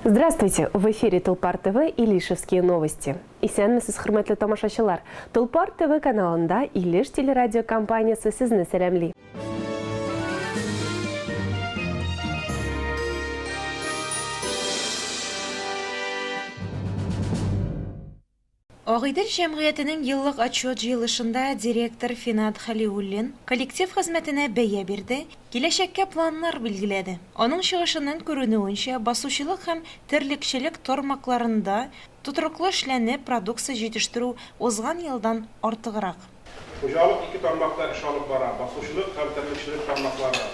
Здравствуйте! В эфире Тулпар ТВ Илишевские новости. Исәнмесез, хөрмәтле тамашачылар! Тулпар ТВ каналында Илеш телерадиокомпаниясе сезне сәламли. Агыйдел җәмгыятенең еллык отчет җыелышында директор Финат Хәлиуллин коллектив хезмәтенә бәя бирде, киләчәккә планнар билгеләде. Аның чыгышыннан күренүенчә, басучылык һәм терлекчелек тармакларында тотрыклы эшләнеп, продукция җитештерү узган елдан артыграк. Хуҗалык ике тармакта эш алып бара, басучылык һәм терлекчелек тармаклары.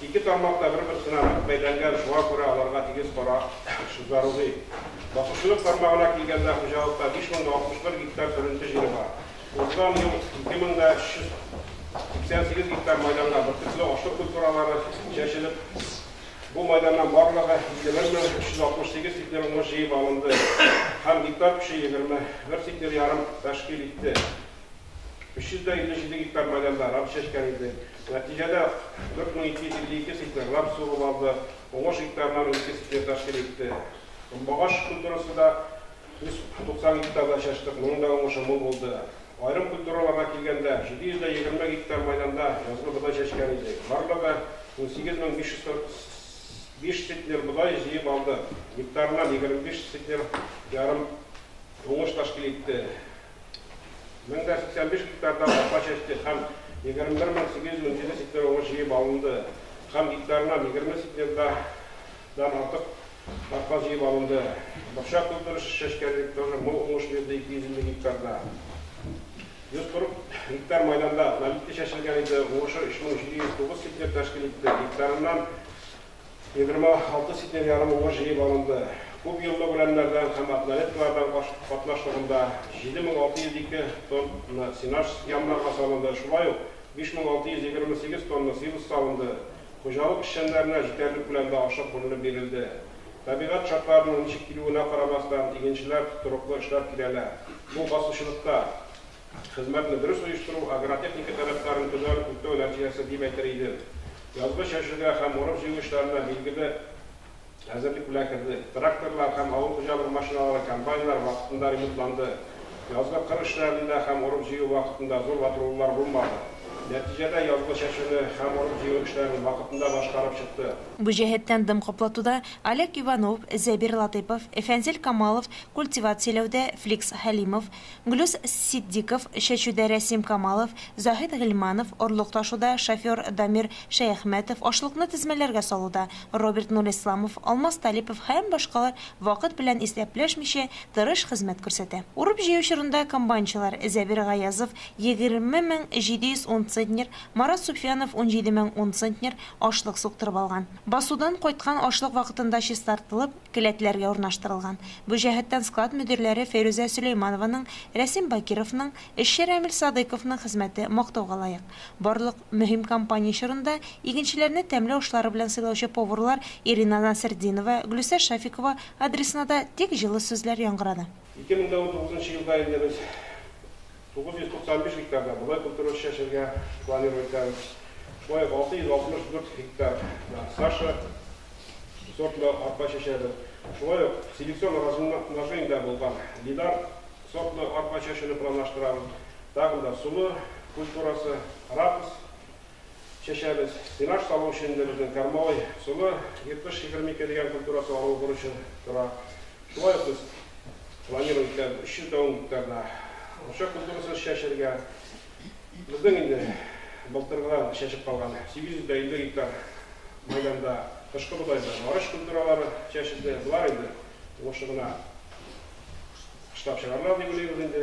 Ике тармак та бер-берсенә нык бәйләнгән, шуңа күрә аларга тигез караш зарури. Басучылык тармагына килгәндә, хуҗалыкта 5061 гектар сөренте җире бар. Узган ел 2388 гектар майданга бөртекле ашлык культуралары чәчелеп, бу майданнан барлыгы 51368 центнер уңыш җыеп алынды һәм гектар көче 21 центнер ярым тәшкил итте. 357 гектар майданда рапс чәчкән идек. Нәтиҗәдә 4252 центнер рапс сугып алды, уңыш гектарыннан 12 центнер тәшкил итте. Көнбагыш культурасы да 190 гектарда чәчтек, моның да уңышы мул булды. Аерым культураларга килгәндә, 720 гектар майданда язгы бодай чәчкән идек. Барлыгы 18545 центнер бодай җыеп алдык, гектарыннан 25 центнер ярым уңыш тәшкил итте. 1085 гектарда арпа чәчтек һәм 21817 центнер уңыш җыеп алынды һәм гектарыннан 20 центнердан артык арпа җыеп алынды. Борчак культурасы чәчкән идек, тоже мул уңыш бирде 250 гектарда. 140 гектар майданда налитка чәчелгән иде, уңышы 3709 центнер тәшкил итте. Гектарыннан 26 центнер ярым уңыш җыеп алынды. Күп еллык үләннәрдән һәм однолеткалардан катнашлыгында 7602 тонна сенаж ямнарга салынды, шулай ук 5628 тонна силос салынды. Хуҗалык эшчәннәренә җитәрлек күләмдә ашлык бүленеп бирелде. Табигать шартларының ничек килүенә карамастан, игенчеләр тотрыклы эшләп киләләр. Бу басучылыкта хезмәтне дөрес оештыру, агротехника таләпләрен төгәл үтәү нәтиҗәсе дип әйтер идем. Язгы чәчүгә һәм урып-җыю эшләренә билгеле әзерлек белән кердек. Тракторлар һәм авыл хуҗалыгы машиналары, комбайннар вакытында ремонтланды. Язгы кыр эшләрендә һәм урып-җыю вакытында зур ватырылулар булмады. Нәтиҗәдә язгы чәчүне һәм урып-җыю эшләрен вакытында башкарып чыктык. Бу җәһәттән дым каплатуда Олег Иванов, Зәбир Латыйпов, Фәнзил Камалов, культивацияләүдә Фликс Хәлимов, Глүс Ситдиков, чәчүдә Рәсим Камалов, Заһид Гыйльманов, орлык ташуда шофер Дамир Шәяхмәтов, ашлыкны тезмәләргә салуда Роберт Нурисламов, Алмаз Талипов һәм башкалар вакыт белән исәпләшмичә, тырыш хезмәт күрсәтә. Урып-җыю чорында комбайнчылар Зәбир Гаязов, 20 710 центнер, Марат Суфиянов 17 010 центнер ашлык суктырып алган. Басудан кайткан ашлык вакытында чистартылып, келәтләргә урнаштырылган. Бу җәһәттән склад мөдирләре Фәйрүзә Сөләйманованың, Рәсим Бакировның, эшче Рамил Садыйковның хезмәте мактауга лаек. Барлык мөһим кампания чорында игенчеләрне тәмле ашлары белән сыйлаучы поварлар Ирина Насретдинова, Гөлүсә Шафикова адресына да тик җылы сүзләр яңгырады. 2019 елда инде без 995 гектарда бодай культурасы чәчергә планировать итәбез. Шулай ук 664 гектарда Саша сортлы арпа чәчәбез. Шулай ук селекцион размножениедә булган Лидар сортлы арпа чәчүне планлаштырабыз. Тагын да солы культурасы, рапс чәчәбез. Сенаж салу өчен инде безнең кормовой солы Иртыш 22 дигән культурасы алу бурычы тора. Шулай ук без планировать итәбез 310 гектарда борчак культурасы чәчергә. Безнең инде былтыргыдан чәчеп калган 850 гектар майданда кышкы бодай белән арыш культуралары чәчелде. Болар инде уңышы гына кышлап чыгарлар дип уйлыйбыз инде.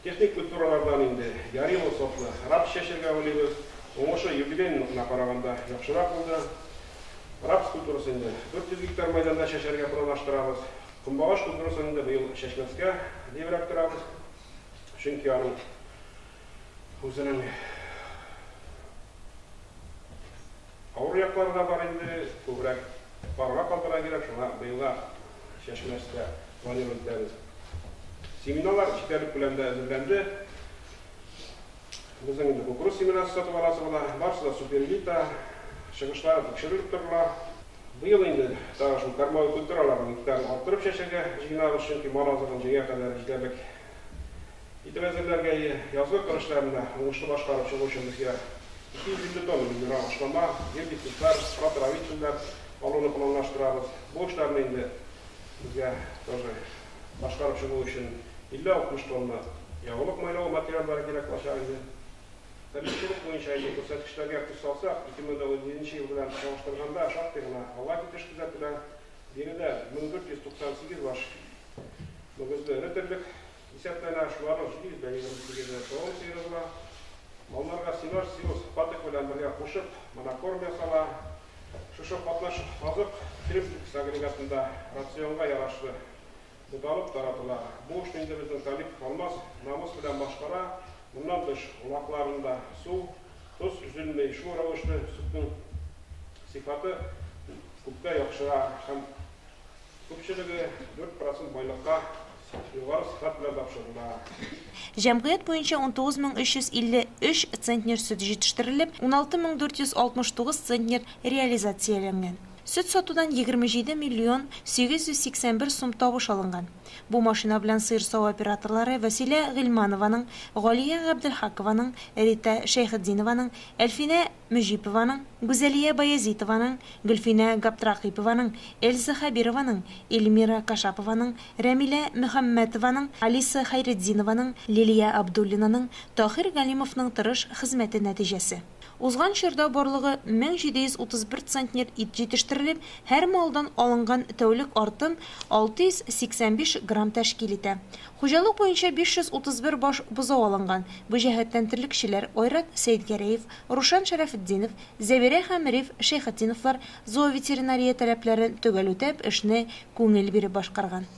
Техник культуралардан инде Ярило сортлы рапс чәчергә уйлыйбыз. Уңышы юбилейныкына караганда яхшырак булды. Рапс культурасы инде 400 гектар майданда чәчәргә планлаштырабыз. Көнбагыш культурасын инде быел чәчмәскә диебрәк торабыз. Чөнки аның үзенең авыр яклары да бар инде, күбрәк парга калдыра кирәк, шуңа быелга чәчмәскә планировать итәбез. Семеналар җитәрлек күләмдә әзерләнде. Безнең инде кукуруз семенасы сатып аласы була. Барысы да суперэлита, чыгышлары тикшерелеп торыла. Быел инде тагы шул кормовой культураларның гектарын арттырып чәчәргә җыенабыз, чөнки мал азыгын җәйгә кадәр җитәрлек итеп әзерләргә ие. Язгы кыр эшләрен дә уңышлы башкарып чыгу өчен безгә 250 тонна минерал ашлама, гербицидлар, протравительләр алуны планлаштырабыз. Бу эшләрне инде безгә тоже башкарып чыгу өчен 50-60 тонна ягулык майлау материаллары кирәк булачак инде. Терлекчелек буенча инде күрсәткечләргә күз салсак, 2017 нче ел белән чагыштырганда шактый гына алга китеш күзәтелә. Биредә 1498 баш мөгезле эре терлек исәпләнә, шуларның 728-е савым сыеры була. Малларга сенаж, силос, патока белән бергә кушып, монокорм ясала. Шушы катнаш азык тримплекс агрегатында рационга ярашлы буталып таратыла. Бу эшне инде безнең Талипов Алмаз намус белән башкара. Моннан тыш, улакларында су, тоз өзелми, шул рәвешле сөтнең сыйфаты күпкә яхшыра һәм күпчелеге 4 процент байлыкка югары сыйфат белән тапшырыла. Җәмгыять буенча 19353 центнер сөт җитештерелеп, 16469 центнер реализацияләнгән. Сөт сатудан 27 миллион 881 сум табыш алынган. Бу машина белән сыер саву операторлары Вәсилә Гыйльманованың, Галия Габделхакованың, Рита Шәйхетдинованың, Әлфинә Мөҗипованың, Гүзәлия Баязитованың, Гөлфинә Гаптракыйпованың, Эльза Хәбированың, Эльмира Кашапованың, Рәмилә Мөхәммәтованың, Алиса Хәйретдинованың, Лилия Абдуллинаның, Таһир Галимовның тырыш хезмәте нәтиҗәсе. Узган чорда барлыгы 1731 центнер ит җитештерелеп, һәр малдан алынган тәүлек артым 685 грамм тәшкил итә. Хуҗалык буенча 531 баш бозау алынган. Бу җәһәттән терлекчеләр Айрат Сәетгәрәев, Рушан Шәрәфетдинов, Зәбирә һәм Риф Шәйхетдиновлар зооветеринария таләпләрен төгәл үтәп, эшне күңел биреп башкарган.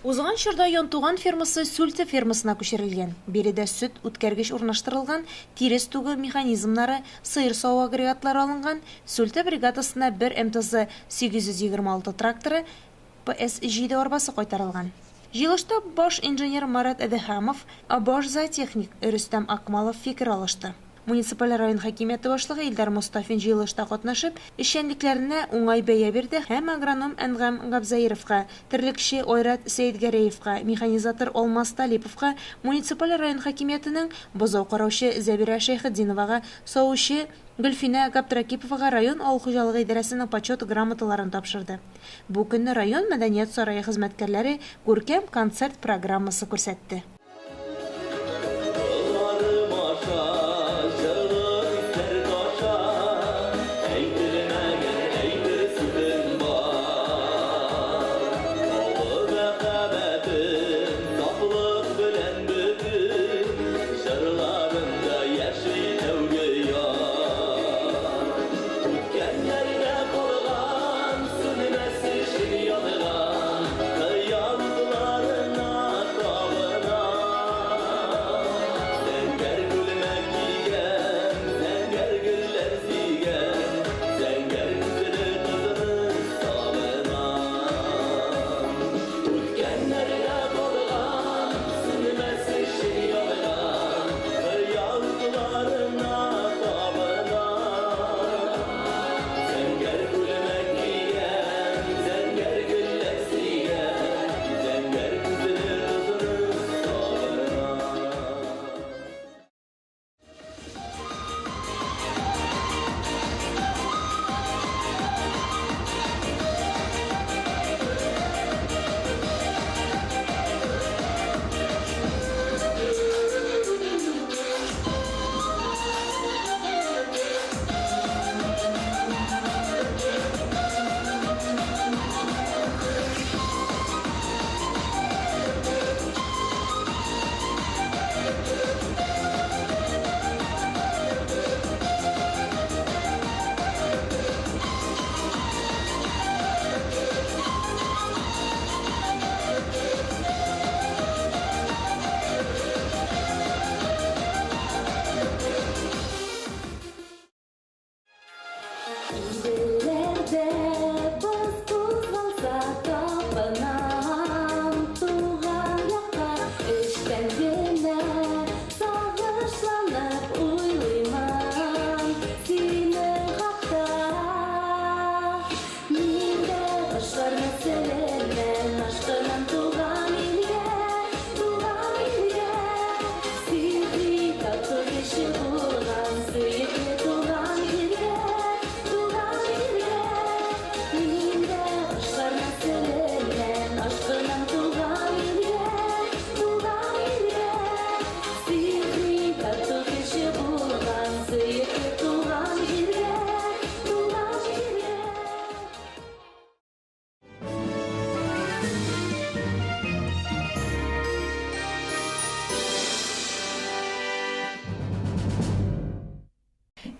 Узган чорда Янтуган фермасы Сүлте фермасына күчерелгән. Биредә сөт үткәргеч урнаштырылган, тирес түгү механизмнары, сыер саву агрегатлары алынган, Сүлте бригадасына бер МТЗ 826 тракторы, PS 7 арбасы кайтарылган. Җыелышта баш инженер Марат Әдеһәмов, баш зоотехник Рөстәм Акмалов фикер алышты. Муниципаль район хакимияте башлыгы Илдар Мостафин җыелышта катнашып, эшчәнлекләренә уңай бәя бирде һәм агроном Әнгам Габзаировка, терлекче Айрат Сәетгәрәевка, механизатор Алмаз Талиповка, муниципаль район хакимиятенең бозау караучы Зәбирә Шәйхетдиновага, савучы Гөлфинә Габдракиповага район авыл хуҗалыгы идарәсенең Почет грамоталарын тапшырды. Бу көнне район мәдәният сарае хезмәткәрләре күркәм концерт программасы күрсәтте.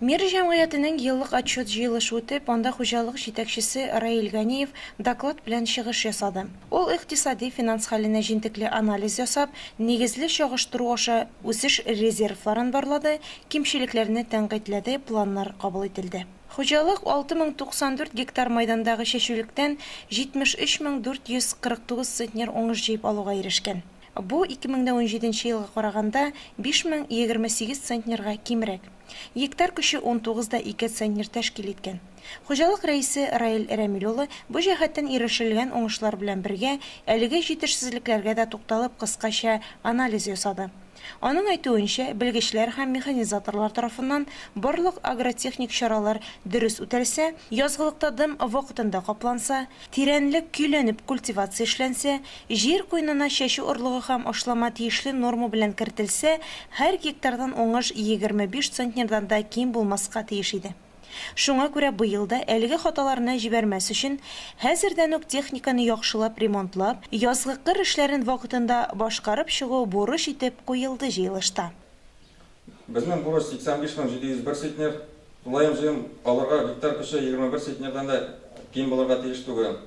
Мир җәмгыятенең еллык отчет җыелышы үтеп, анда хуҗалык җитәкчесе Раил Ганиев доклад белән чыгыш ясады. Ул икътисади, финанс хәленә җентекле анализ ясап, нигезле чагыштыру аша үсеш резервларын барлады, кимчелекләрне тәнкыйтьләде, планнар кабул ителде. Хуҗалык 6094 гектар мәйдандагы чәчүлектән 73449 центнер уңыш җыеп алуга ирешкән. Бу, 2017 нче елга караганда, 5028 центнерга кимрәк. Гектар көче 19 да 2 центнер тәшкил иткән. Хуҗалык рәисе Раил Рәмил улы бу җәһәттән ирешелгән уңышлар белән бергә, әлеге җитешсезлекләргә дә тукталып кыскача анализ ясады. Аның әйтүенчә, белгечләр һәм механизаторлар тарафыннан барлык агротехник чаралар дөрес үтәлсә, язгылыкта дым вакытында капланса, тирәнлек көйләнеп культивация эшләнсә, җир куенына чәчү орлыгы һәм ашлама тиешле норма белән кертелсә, һәр гектардан уңыш 25 центнердан да ким булмаска тиеш иде. Шуңа күрә быел да әлеге хаталарны җибәрмәс өчен, хәзердән үк техниканы яхшылап ремонтлап, язгы кыр эшләрен вакытында башкарып чыгу бурыч итеп куелды җыелышта. Безнең бурыч 85701 центнер, тулаем җыем алырга гектар көче 21 центнердан да ким булырга тиеш түгел.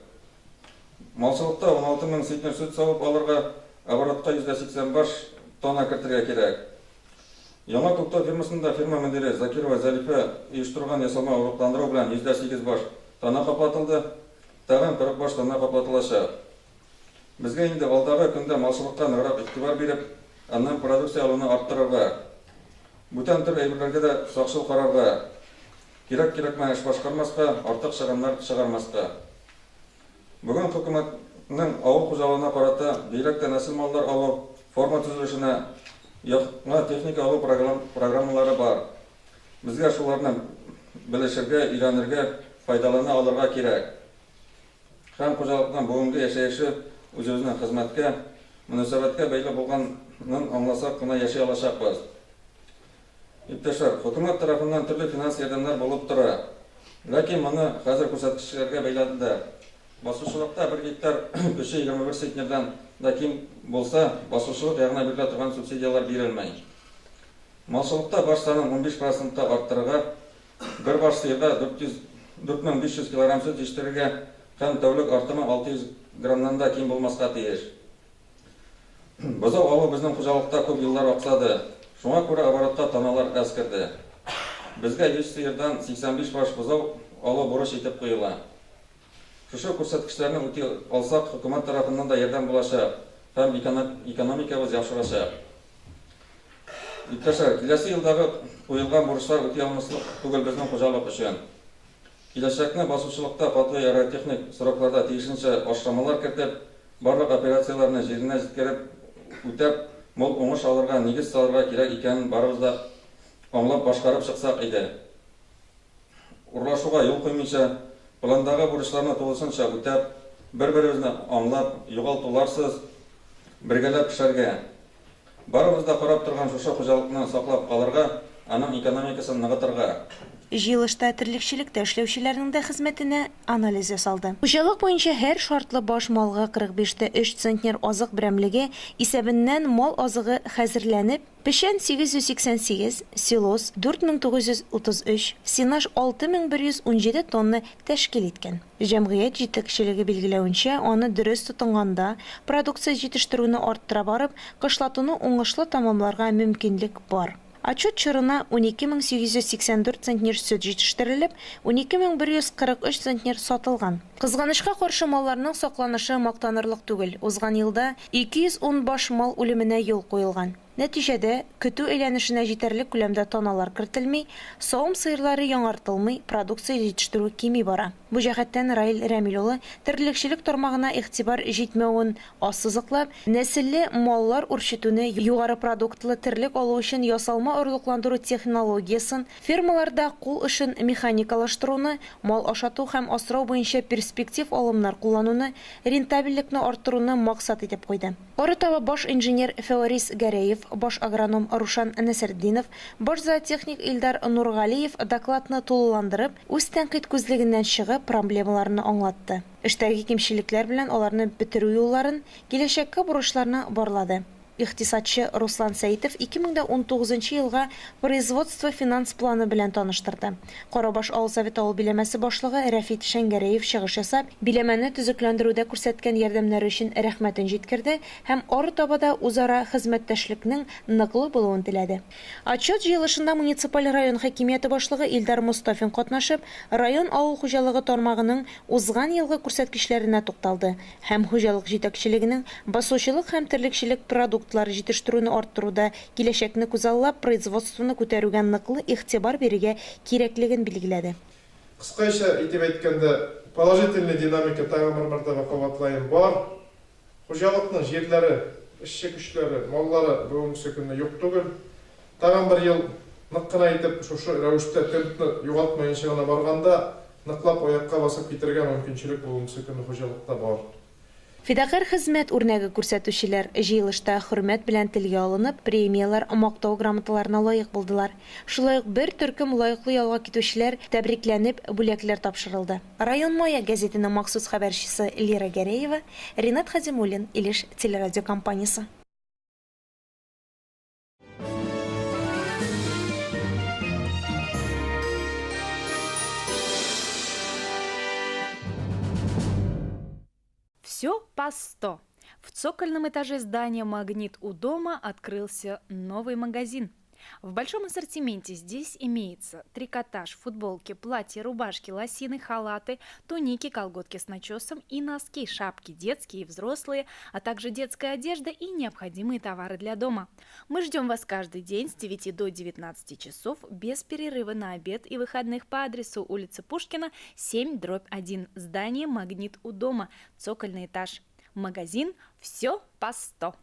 Малчылыкта 16 мең центнер сөт савып алырга, оборотка 180 баш тана кертергә кирәк. Яңа Күктау фермасында ферма мөдире Закирова Зәлифә оештырган ясалма орлыкландыру белән 108 баш тана каплатылды, тагын 40 баш тана каплатылачак. Безгә инде алдагы көндә малчылыкка ныграк игътибар биреп, аннан продукция алуны арттырырга, бүтән төр әйберләргә дә сакчыл карарга, кирәк-кирәкмәгән эш башкармаска, артык чыгымнар чыгармаска. Бүген хөкүмәтнең авыл хуҗалыгына карата, бигрәк тә нәсел маллар алу, форма төзелешенә, яңа техника алу программалары бар. Безгә шуларны белешергә, өйрәнергә, файдалана алырга кирәк. Һәм хуҗалыкның бүгенге яшәеше үзебезнең хезмәткә, мөнәсәбәткә бәйле булганын аңласак кына яши алачакбыз. Иптәшләр, хөкүмәт тарафыннан төрле финанс ярдәмнәр булып тора. Ләкин моны хәзер күрсәткечләргә бәйләделәр. Басучылыкта бер гектар көче 21 центнердан да ким булса, басучылык ягына бирелә торган субсидияләр бирелми. Малчылыкта баш санын 15 процентка арттырырга, бер баш сыерга 400 4500 килограмм сөт җитештерергә һәм тәүлек артымы 600 граммнан да ким булмаска тиеш. Бозау алу безнең хуҗалыкта күп еллар аксады. Шуңа күрә оборотка таналар әз керде. Безгә 100 сыердан 85 баш бозау алу бурыч итеп куела. Шушы күрсәткечләрне үти алсак, хөкүмәт тарафыннан да ярдәм булачак һәм экономикабыз яхшырачак. Иптәшләр, киләсе елдагы куелган бурычлар үти алмаслык түгел безнең хуҗалык өчен. Киләчәкне басучылыкта катгый агротехник срокларда тиешенчә ашламалар кертеп, барлык операцияләрне җиренә җиткереп үтәп, мул уңыш алырга нигез салырга кирәк икәнен барыбыз да аңлап башкарып чыксак иде. Урлашуга юл куймыйча, пландагы бурычларны тулысынча үтәп, бер-беребезне аңлап, югалтуларсыз, бергәләп эшләргә. Барыбыз да карап торган шушы хуҗалыкны саклап калырга, аның экономикасын ныгытырга. Җыелышта терлекчелектә эшләүчеләрнең дә хезмәтенә анализ ясалды. Хуҗалык буенча һәр шартлы баш малга 45 тә 3 центнер азык берәмлеге исәбеннән мал азыгы хәзерләнеп, печән 888, силос, 4933, сенаж 6117 тонна тәшкил иткән. Җәмгыять җитәкчелеге билгеләвенчә, аны дөрес тотынганда, продукция җитештерүне арттыра барып, кышлатуны уңышлы тәмамларга мөмкинлек бар. Отчет чорына 12884 центнер сөт җитештерелеп, 12143 центнер сатылган. Кызганычка каршы, малларның сакланышы мактанырлык түгел, узган елда 210 баш мал үлеменә юл куелган. Нәтиҗәдә, көтү әйләнешенә җитәрлек күләмдә таналар кертелми, савым сыерлары яңартылмый, продукция җитештерү кими бара. Бу җәһәттән Раил Рәмил улы терлекчелек тармагына игътибар җитмәвен ассызыклап, нәселле маллар үрчетүне, югары продуктлы терлек алу өчен ясалма орлыкландыру технологиясен, фермаларда кул эшен механикалаштыруны, мал ашату һәм асрау буенча перспектив алымнар куллануны, рентабельлекне арттыруны максат итеп куйды. Арытаба баш инженер Фәвәрис Гәрәев, баш агроном Рушан Нәсертдинов, баш зоотехник Илдар Нургалиев докладны тулыландырып, үз тәнкыйть күзлегеннән чыгып, проблемаларны аңлатты. Эштәге кимчелекләр белән аларны бетерү юлларын, киләчәккә бурычларны барлады. Икътисадчы Руслан Сәитов 2019 нчы елга производство-финанс планы белән таныштырды. Карабаш авыл советы авыл биләмәсе башлыгы Рәфит Шәңгәрәев чыгыш ясап, биләмәне төзекләндерүдә күрсәткән ярдәмнәре өчен рәхмәтен җиткерде һәм арытаба да үзара хезмәттәшлекнең ныклы булуын теләде. Отчет җыелышында муниципаль район хакимияте башлыгы Илдар Мостафин катнашып, район авыл хуҗалыгы тармагының узган елгы күрсәткечләренә тукталды һәм хуҗалык җитәкчелегенең басучылык һәм терлекчелек продуктлары җитештерүне арттыруда киләчәкне күзаллап производствоны күтәрүгә ныклы игътибар бирергә кирәклеген билгеләде. Кыскача итеп әйткәндә, положительный динамика, тагын бер мәртәбә кабатлаем, бар. Хуҗалыкның җирләре, эшче көчләре, маллары бүгенгесе көнне юк түгел. Тагын бер ел нык кына итеп шушы рәвештә темпны югалтмаенча гына барганда, ныклап аякка басып китәргә мөмкинчелек бүгенгесе көнне хуҗалыкта бар. Фидакарь хезмәт үрнәге күрсәтүчеләр җыелышта хөрмәт белән телгә алынып, премияләр, мактау грамоталарына лаек булдылар. Шулай ук бер төркем лаеклы ялга китүчеләр тәбрикләнеп, бүләкләр тапшырылды. Район Маяк гәзитенең махсус хәбәрчесе Лира Гәрәева, Ринат Хадимуллин, Илеш телерадиокомпаниясе. Все по 100. В цокольном этаже здания «Магнит у дома» открылся новый магазин. В большом ассортименте здесь имеется трикотаж, футболки, платья, рубашки, лосины, халаты, туники, колготки с начесом и носки, шапки детские и взрослые, а также детская одежда и необходимые товары для дома. Мы ждем вас каждый день с 9 до 19 часов без перерыва на обед и выходных по адресу улица Пушкина, 7, дробь 1, здание «Магнит у дома», цокольный этаж. Магазин «Все по 100».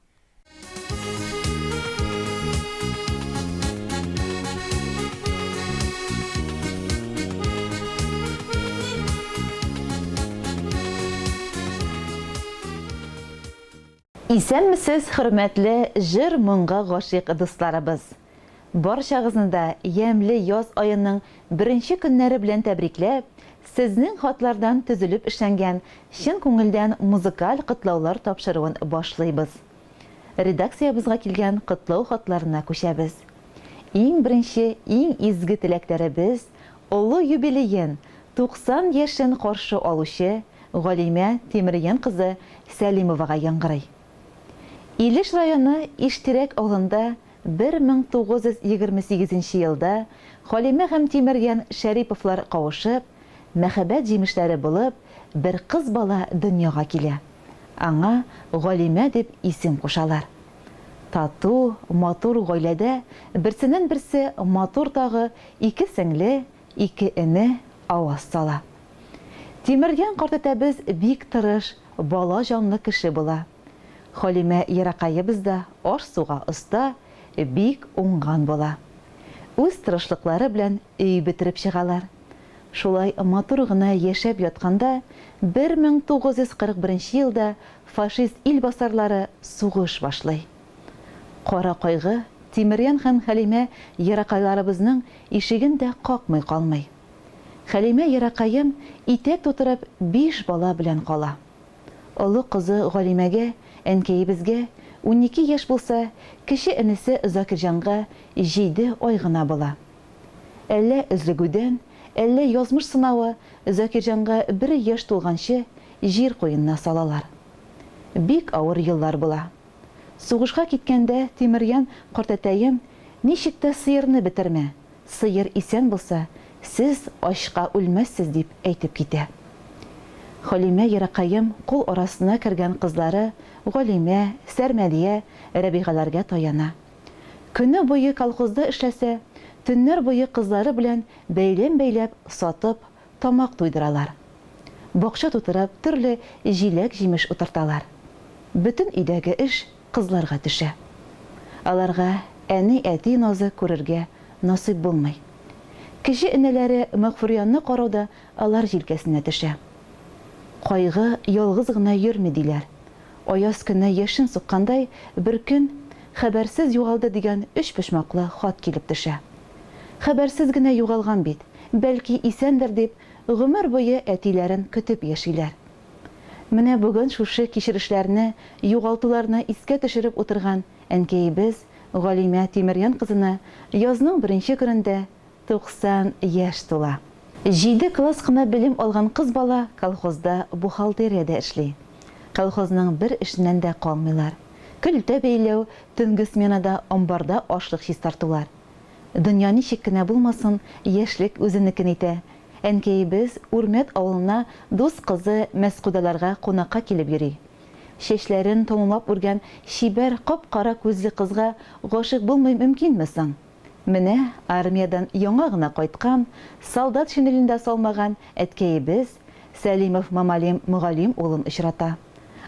Исәнмесез, хөрмәтле җыр-моңга гашыйк дусларыбыз! Барчагызны да ямьле яз аеның беренче көннәре белән тәбрикләп, сезнең хатлардан төзелеп эшләнгән чын күңелдән музыкаль котлаулар тапшыруын башлыйбыз. Редакциябезгә килгән котлау хатларына күчәбез. Иң беренче, иң изге теләкләребез олы юбилеен, 90 яшен каршы алучы Галимә Тимерьян кызы Сәлимовага яңгырый. Илеш районы Иштирәк авылында 1928 нче елда Халимә һәм Тимерьян Шәриповлар кавышып, мәхәббәт җимешләре булып, бер кыз бала дөньяга килә. Аңа Галимә дип исем кушалар. Тату, матур гаиләдә берсеннән-берсе матур тагы ике сеңле, ике эне аваз сала. Тимерьян картәтәбез бик тырыш, бала җанлы кеше була. Халимә еракаебыз да аш-суга оста, бик уңган була. Үз тырышлыклары белән өй бетереп чыгалар. Шулай матур гына яшәп ятканда, 1941 нче елда фашист илбасарлары сугыш башлый. Кара кайгы Тимерьян һәм Хәлимә еракайларыбызның ишеген дә какмый калмый. Хәлимә еракаем итәк тутырып биш бала белән кала. Олы кызы Галимәгә, әнкәебезгә, 12 яшь булса, кече энесе Закирҗанга җиде ай гына була. Әллә өзлегүдән, әллә язмыш сынавы Закирҗанга бер яшь тулганчы җир куенына салалар. Бик авыр еллар була. Сугышка киткәндә Тимерьян картәтәем, Ничек тә сыерны бетермә, сыер исән булса, сез ачка үлмәссез, дип әйтеп китә. Халимә еракаем кул арасына кергән кызлары Галимә, Сәрмәдия, Рәбигаләргә таяна. Көне буе колхозда эшләсә, төннәр буе кызлары белән бәйләм бәйләп сатып, тамак туйдыралар. Бакча тутырып төрле җиләк-җимеш утырталар. Бөтен өйдәге эш кызларга төшә. Аларга әни-әти назы күрергә насыйп булмый. Кече энеләре Мәгъфүрьянны карау да алар җилкәсенә төшә. Кайгы ялгыз гына йөрми, диләр. Аяз көнне яшен суккандай, беркөн, Хәбәрсез югалды дигән өчпочмаклы хат килеп төшә. Хәбәрсез генә югалган бит, бәлки исәндер дип, гомер буе әтиләрен көтеп яшиләр. Менә бүген шушы кичерешләрне, югалтуларны искә төшереп утырган Әнкәебез Галимә Тимерьян кызына язның беренче көнендә 90 яшь тула. Җиде класс кына белем алган кыз бала колхозда бухгалтериядә эшли. Колхозның бер эшеннән дә калмыйлар. Көлтә бәйләү, төнге сменада амбарда ашлык чистартулар. Дөнья ничек кенә булмасын, яшьлек үзенекен итә. Әнкәебез Үрмәт авылына дус кызы Мәскүдаларга кунакка килеп йөри. Чәчләрен толымлап үргән чибәр кап-кара күзле кызга гашыйк булмый мөмкинме соң? Менә армиядән яңа гына кайткан, солдат шинелен дә салмаган әткәебез Сәлимов Мамалим Мөгалим улын очрата.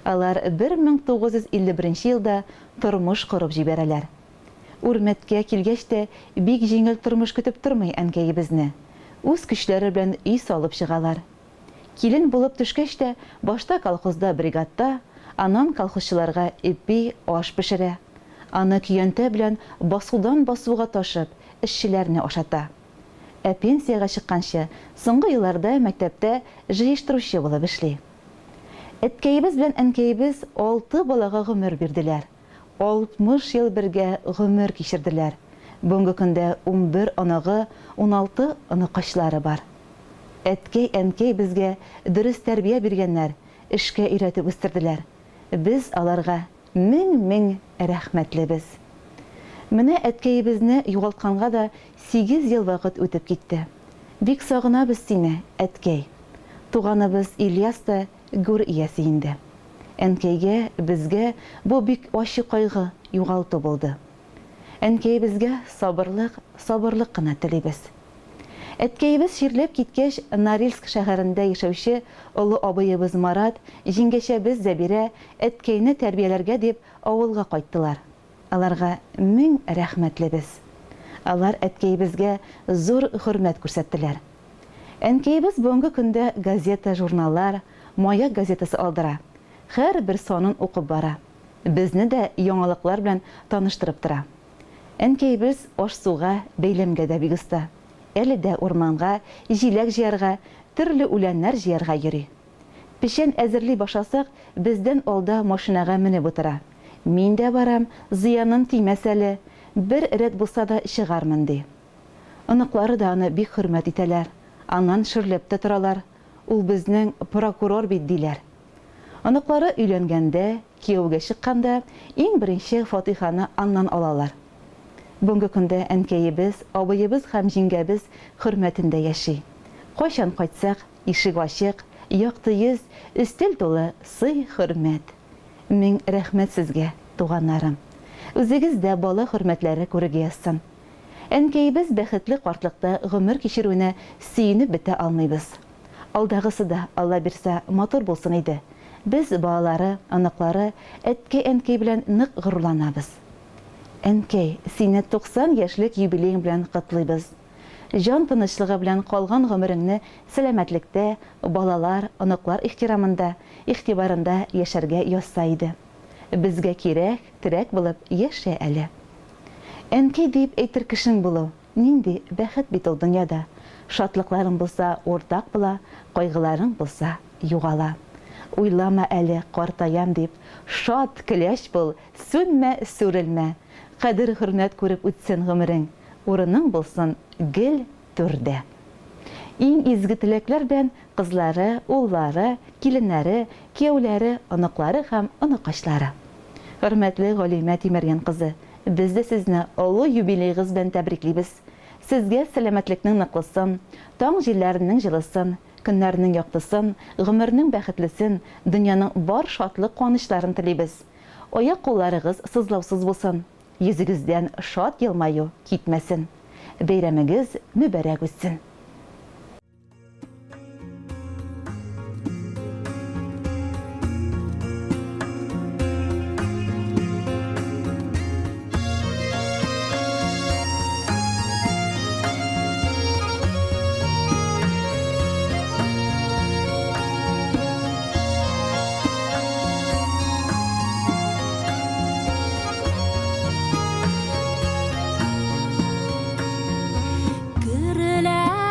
Алар 1951 елда тормыш корып җибәрәләр. Үрмәткә килгәч тә бик җиңел тормыш көтеп тормый әнкәебезне. Үз көчләре белән өй салып чыгалар. Килен булып төшкәч тә башта колхозда бригадта, аннан колхозчыларга ипи, аш пешерә. Аны көянтә белән басудан басуга ташып, эшчеләрне ашата. Ә пенсиягә чыкканчы, соңгы елларда мәктәптә җыештыручы булып эшли. Әткәебез белән әнкәебез алты балага гомер бирделәр. 60 ел бергә гомер кичерделәр. Бүгенге көндә 11 оныгы, 16 оныкачлары бар. Әткәй-әнкәй безгә дөрес тәрбия биргәннәр, эшкә өйрәтеп үстерделәр. Без аларга мең-мең рәхмәтлебез. Менә әткәебезне югалтканга да сигез ел вакыт үтеп китте. Бик сагынабыз сине, әткәй. Туганыбыз Ильяс та гүр иясе инде. Әнкәйгә, безгә бу бик ачы кайгы, югалту булды. Әнкәебезгә сабырлык, сабырлык кына телибез. Әткәебез чирләп киткәч, Норильск шәһәрендә яшәүче олы абыебыз Марат, җиңгәчәбез Зәбирә әткәйне тәрбияләргә дип авылга кайттылар. Аларга мең рәхмәтлебез. Алар әткәебезгә зур хөрмәт күрсәттеләр. Әнкәебез бүгенге көндә газета-журналлар, Маяк газетасы алдыра. Һәрбер санын укып бара. Безне дә яңалыклар белән таныштырып тора. Әнкәебез аш-суга, бәйләмгә дә бик оста. Әле дә урманга җиләк җыярга, төрле үләннәр җыярга йөри. Печән әзерли башласак, бездән алда машинага менеп утыра. Мин дә барам, зыяным тимәс әле, бер рәт булса да чыгармын, ди. Оныклары да аны бик хөрмәт итәләр, аннан шөрләп тә торалар, ул безнең прокурор бит, диләр. Оныклары өйләнгәндә, кияүгә чыкканда, иң беренче фатыйханы аннан алалар. Бүгенге көндә әнкәебез, абыебыз һәм җиңгәбез хөрмәтендә яши. Кайчан кайтсак, ишек ачык, якты йөз, өстәл тулы сый-хөрмәт. Мең рәхмәт сезгә, туганнарым. Үзегез дә бала хөрмәтләре күрергә язсын. Әнкәебез бәхетле картлыкта гомер кичерүенә сөенеп бетә алмыйбыз. Алдагысы да, Алла бирса, матур булсын иде. Без, балалары, оныклары, әткәй-әнкәй белән нык горурланабыз. Әнкәй, сине 90 яшьлек юбилеең белән котлыйбыз. Җан тынычлыгы белән калган гомереңне сәламәтлектә, балалар, оныклар ихтирамында, игътибарында яшәргә язса иде. Безгә кирәк, терәк булып яшә әле. Әнкәй диеп әйтер кешең булу, нинди бәхет бит ул дөньяда. Шатлыкларың булса, уртак була, кайгыларың булса, югала. Уйлама әле, картаям дип, шат, көләч бул, сүнмә, сүрелмә. Кадер-хөрмәт күреп үтсен гомерең, урының булсын гел түрдә. Иң изге теләкләр белән кызлары, уллары, киленнәре, кияүләре, оныклары һәм оныкачлары. Хөрмәтле Галимә Тимерьян кызы, без дә сезне олы юбилеегыз белән тәбриклибез. Сезгә сәламәтлекнең ныклысын, таң җилләренең җылысын, көннәрнең яктысын, гомернең бәхетлесен, дөньяның бар шатлык-куанычларын телибез. Аяк-кулларыгыз сызлаусыз булсын, йөзегездән шат елмаю китмәсен. Бәйрәмегез мөбарәк үтсен! Көрелә.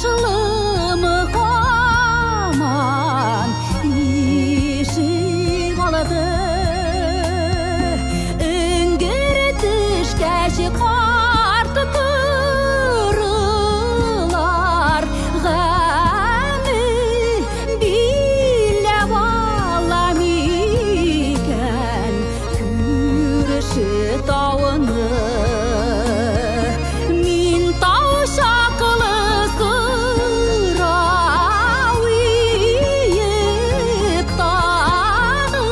Кояшлымы һаман ишек алды? Эңгер төшкәч карт корылар гаме биләп ала микән күрше тауны? Мин тау чаклы сорау иеп тагы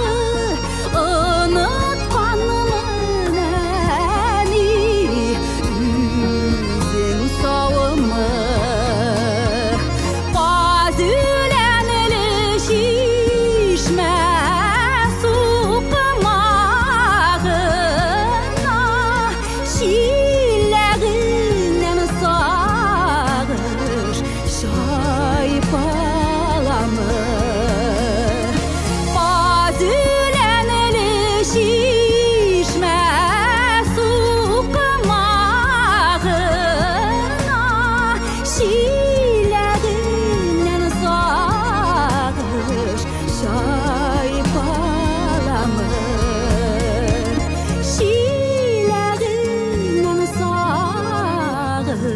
онытканмын, әни, үзең саумы? Каз үләнле чишмә сукмагына чиләгеннән сагыш чайпаламы? Каз үләнле чишмә сукмагына чиләгеннән сагыш чайпаламы? Чиләгеннән сагыш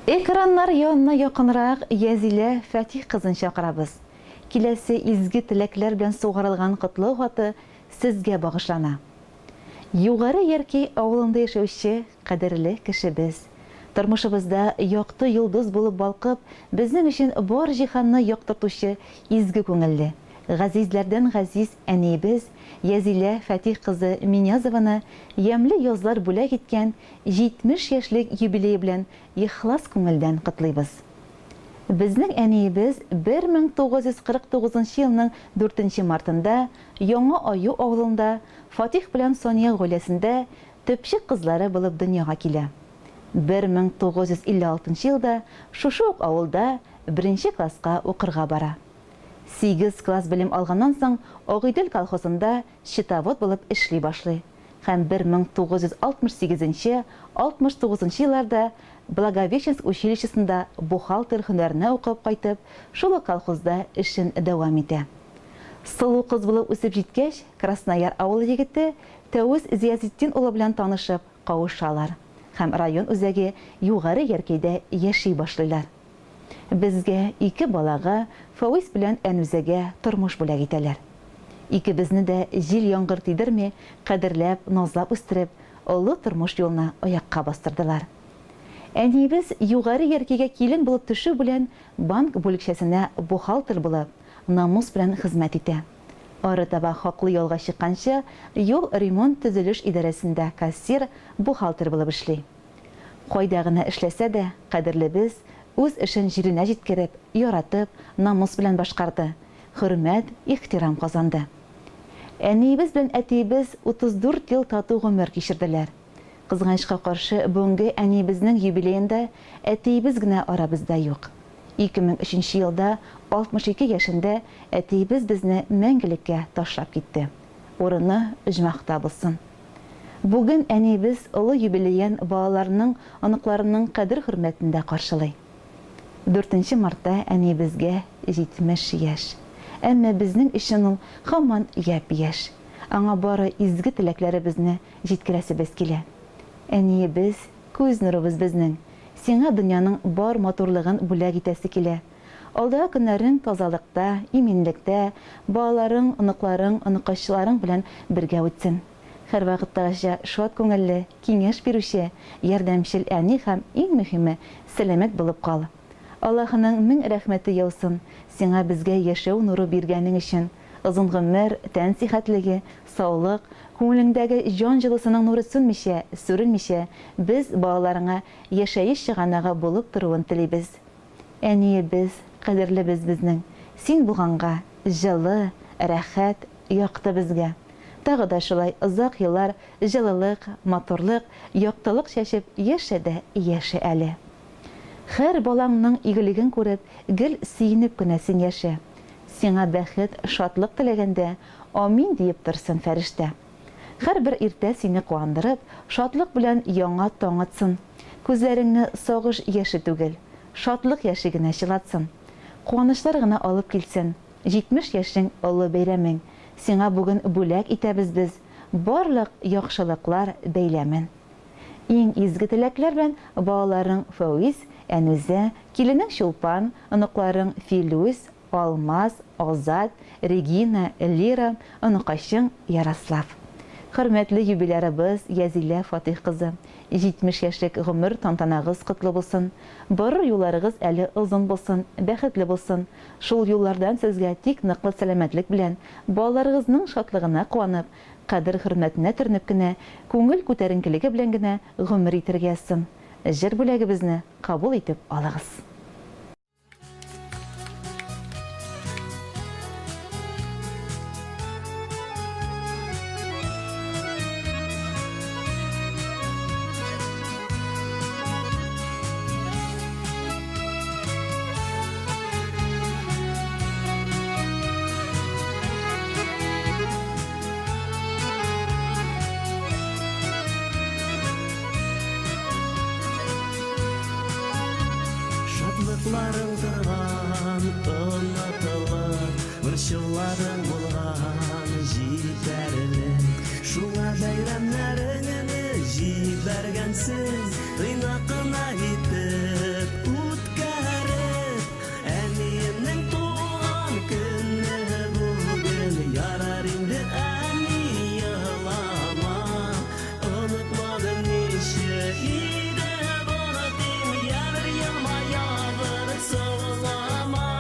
Экраннар янына якынрак Язилә Фәтих кызын чакырабыз. Киләсе изге теләкләр белән сугарылган котлау хаты сезгә багышлана. Югары Яркәй авылында яшәүче кадерле кешебез, тормышыбызда якты йолдыз булып балкып, безнең өчен бар җиһанны яктыртучы изге күңелле, газизләрдән газиз әниебез Язилә Фәтих кызы Минязованы ямьле язлар бүләк иткән 70 яшьлек юбилее белән ихлас күңелдән котлыйбыз. Безнең әниебез 1949 нчы елның дүртенче мартында Яңа Аю авылында Фатих белән Сания гаиләсендә төпчек кызлары булып дөньяга килә. 1956 нчы елда шушы ук авылда беренче класска укырга бара. Сигез класс белем алганнан соң Агыйдел колхозында счетовод булып эшли башлый һәм 1968 нче, 69 нчы елларда Благовещенск училищесында бухгалтер һөнәренә укып кайтып, шул ук колхозда эшен дәвам итә. Сылу кыз булып үсеп җиткәч, Краснояр авылы егете Тәвис Зиязетдин улы белән танышып, кавышалар һәм район үзәге Югары Яркәйдә яши башлыйлар. Безгә, ике балага, Фәвис белән Әнүзәгә тормыш бүләк итәләр. Икебезне дә җил-яңгыр тидерми, кадерләп, назлап үстереп, олы тормыш юлына аякка бастырдылар. Әниебез Югары Яркәйгә килен булып төшү белән банк бүлекчәсенә бухгалтер булып, намус белән хезмәт итә. Арытаба хаклы ялга чыкканчы юл ремонт-төзелеш идарәсендә кассир, бухгалтер булып эшли. Кайда гына эшләсә дә, кадерлебез үз эшен җиренә җиткереп, яратып, намус белән башкарды, хөрмәт, ихтирам казанды. Әниебез белән әтиебез 34 ел тату гомер кичерделәр. Кызганычка каршы, бүгенге әниебезнең юбилеенда әтиебез генә арабызда юк. 2003 нче елда 62 яшендә әтиебез безне мәңгелеккә ташлап китте. Урыны оҗмахта булсын. Бүген әниебез олы юбилеен балаларының, оныкларының кадер-хөрмәтендә каршылый. Дүртенче мартта әниебезгә 70 яшь. Әмма безнең өчен ул һаман япь-яшь. Аңа бары изге теләкләребезне җиткерәсебез килә. Әниебез, күз нурыбыз безнең. Сиңа дөньяның бар матурлыгын бүләк итәсе килә. Алдагы көннәрең тазалыкта, иминлектә, балаларың, оныкларың, оныкачыларың белән бергә үтсен. Һәрвакыттагыча шат күңелле, киңәш бирүче, ярдәмчел әни һәм, иң мөһиме, сәламәт булып кал. Аллаһының мең рәхмәте яусын сиңа безгә яшәү нуры биргәнең өчен. Озын гомер, тән сихәтлеге, саулык, күңелеңдәге җан җылысының нуры сүнмичә, сүрелмичә, без, балаларыңа яшәеш чыганагы булып торуын телибез. Әниебез, кадерлебез безнең, син булганга, җылы, рәхәт, якты безгә. Тагы да шулай озак еллар җылылык, матурлык, яктылык чәчеп яшә дә яшә әле. Һәр балаңның игелеген күреп, гел сөенеп кенә син яшә. Сиңа бәхет, шатлык теләгәндә, амин диеп торсын фәрештә. Һәрбер иртә сине куандырып, шатлык белән яңа таң атсын. Күзләреңне сагыш яше түгел, шатлык яше генә чылатсын. Куанычлар гына алып килсен. 70 яшең олы бәйрәмең. Сиңа бүген бүләк итәбез без барлык яхшылыклар бәйләмен. Иң изге теләкләр белән балаларың Фәвиз, Әнүзә, киленең Чулпан, оныкларың Филүс, Алмаз, Азат, Регина, Лира, оныкачың Ярослав. Хөрмәтле юбилярыбыз Язилә Фатыйх кызы, 70 яшьлек гомер тантанагыз котлы булсын! Барыр юлларыгыз әле озын булсын, бәхетле булсын! Шул юллардан сезгә тик ныклы сәламәтлек белән, балаларыгызның шатлыгына куанып, кадер-хөрмәтенә төренеп кенә, күңел күтәренкелеге белән генә гомер итәргә язсын. Җыр бүләгебезне кабул итеп алыгыз. Шатлыкларың торган онытылып, борчуларың булган җитәрлек. Шуңа бәйрәмнәреңне җибәргәнсең, тыйнак кына итеп үткәреп. Әниемнең туган көне бүген, ярар инде әни елама. Онытмадым ничек иде бары тим, я бер елмая, бер сызлама.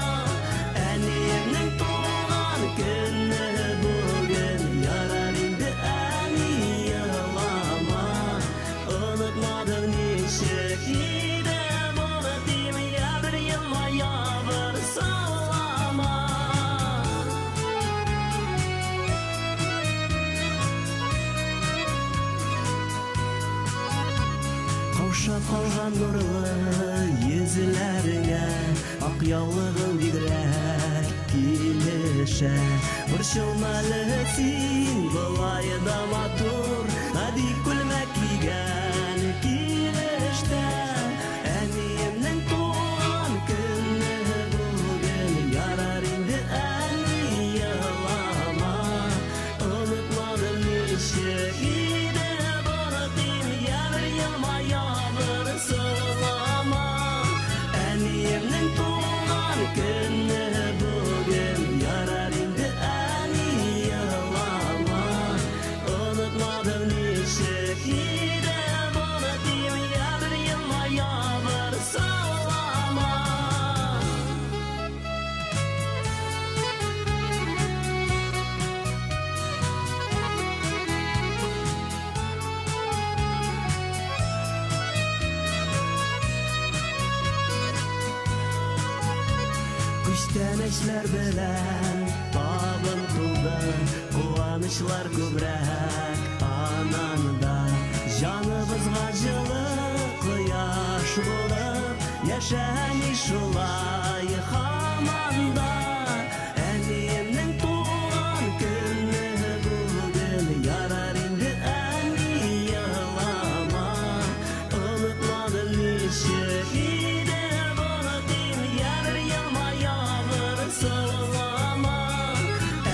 Әниемнең туган көне бүген, ярар инде әни елама. Онытмадым ничек иде бары тим, я бер елмая, бер сызлама. Каушап калган нурлы йөзләреңә ак яулыгың бигрәк килешә. Борчылма әле син, болай да матур, гади күлмәк кигән килештә. Әниемнең туган көне бүген, ярар инде әни елама. Онытмадым ничек иде бары тим, я бер елмая, бер сызлама. Әниемнең туган көне бүген, ярар инде әни елама. Онытмадым ничек иде бары тим, я бер елмая, бер сызлама. Күчтәнәчләр белән табын тулды, куанычлар күбрәк ананда. Җаныбызга җылы кояш булып, яшә әни шулай һаман да. Әниемнең туган көне бүген, ярар инде әни елама. Онытмадым ничек иде бары тим, я бер елмая, бер сызлама.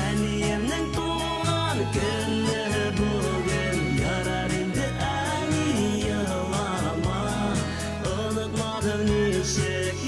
Әниемнең туган көне бүген, ярар инде әни елама. Онытмадым ничек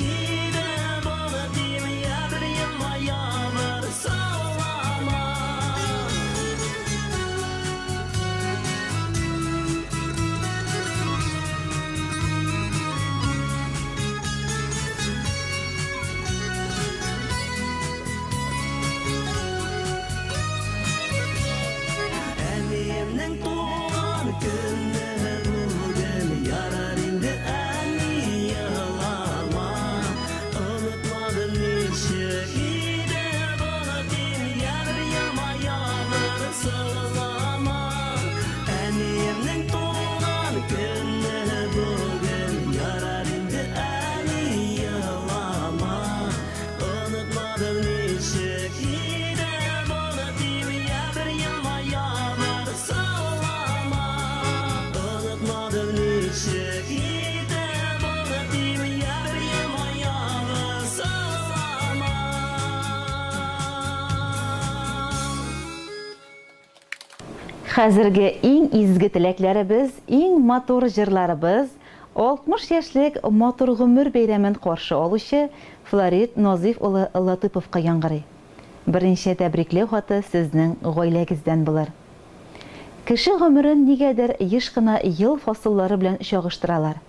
Хәзерге иң изге теләкләребез, иң матур җырларыбыз 60 яшьлек матур гомер бәйрәмен каршы алучы Флорид Назыйф улы Латыповка яңгырый. Беренче тәбрикләү хаты сезнең гаиләгездән булыр. Кеше гомерен нигәдер еш кына ел фасыллары белән чагыштыралар.